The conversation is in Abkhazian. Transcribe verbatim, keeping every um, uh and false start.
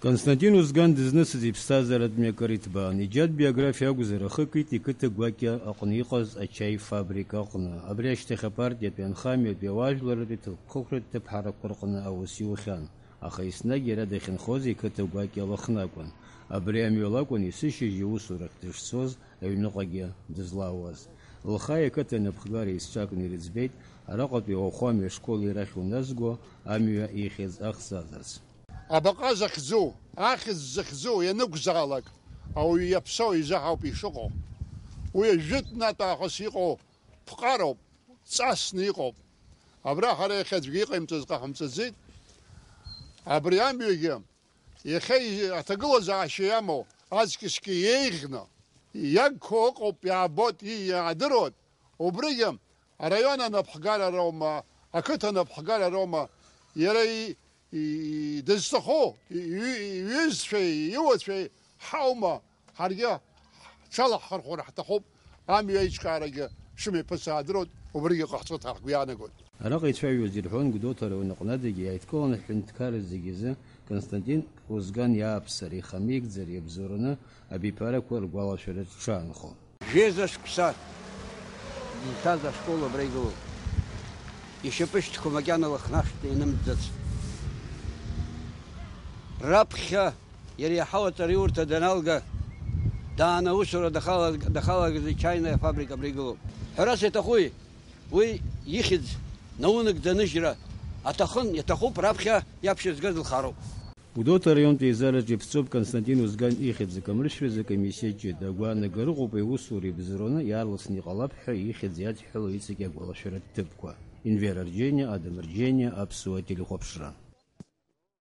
Константин Узган дызнысыз иԥсҭазааратә мҩакы иҭбаан, иџьатә биографиа акәзар, ахы акит иқыҭа гәакьа аҟны иҟаз ачаи фабрика аҟны. Абри ашьҭахь апартиатәи анхамҩатәи ауаажәларратәи ҭакԥхықәратә ҭыԥҳарақәа рҟны аус иухьан, аха еснагь иара дахьынхоз иқыҭа гәакьа Лыхны акәын. Абри амҩа лакәын есышьыжь иусурахь дышцоз аҩныҟагьы дызлаауаз. Лхаи ақыҭа анапхгареи еизҵәакны ирыӡбеит араҟатәи ауахәамҩа ашкол ирахь уназго амҩа ихьыз ахҵазарц. Абаҟа захьӡу, ахьӡ захьӡу ианакәзаалак, ауаҩы иаԥсоу изы ҳауп ишыҟоу. Уи жәытәнатә аахыс иҟоу ԥҟароуп, ҵасны иҟоуп. Абра ҳара иахьа аӡәгьы иҟаимҵаз ҟаҳамҵаӡеит. Абри амҩагьы иахьа и-, аҭагылазаашьа иамоу аҵкьысгьы иеиӷьны иагқәоу ыҟоуп, иаабоит, и-, иаадыруеит. Убригьы араион анапхгара роума, ақыҭа анапхгара роума, иара и-, и-, дызҭаху, и-, и-, иҩызцәеи, иуацәеи ҳаума, ҳаргьы ҳҽалаҳхырхәар ҳҭахуп, амҩа аиҿкаарагьы шымҩаԥысуа аадыруеит, убригьы ҟаҳҵоит ҳәа ҳгәы иаанагоит. Араҟа ицәажәоз ирҳәон Гәдоуҭа араион аҟнадагьы иааидкыланы ҳҳәынҭқарра зегьы азы Константин Узган иааԥсареи ихамеигӡареи иабзоураны абиԥарақәа ргәалашәара дшаанхо. Жәеиза шықәса иҭаз ашкол абра игылоуп. Ишьапы шьҭқәа макьана Лыхнашҭа ианымҵӡац. Раԥхьа иара иаҳау аҵараиурҭа даналга, дааны аусура дахалаг-, дахалагаз ичаинаи афабрика абра игылоуп. Ҳәарас иаҭахуи? Уи ихьӡ наунагӡа аныжьра аҭахын, иаҭахуп, раԥхьа иаԥхьа згаз лхароуп. Гәдоуҭа араионтә еизараҿы иԥҵоуп Константин Узган ихьӡ акамыршәразы акомиссиа ҷыда, агәаанагара ыҟоуп аусура ибзоураны иаарласны иҟалап ҳәа ихьӡ иадҳәалоу иҵегь агәалашәаратә ҭыԥқәа. Инвер Арџьениа, Адам Арџьениа, Аԥсуа телехәаԥшра.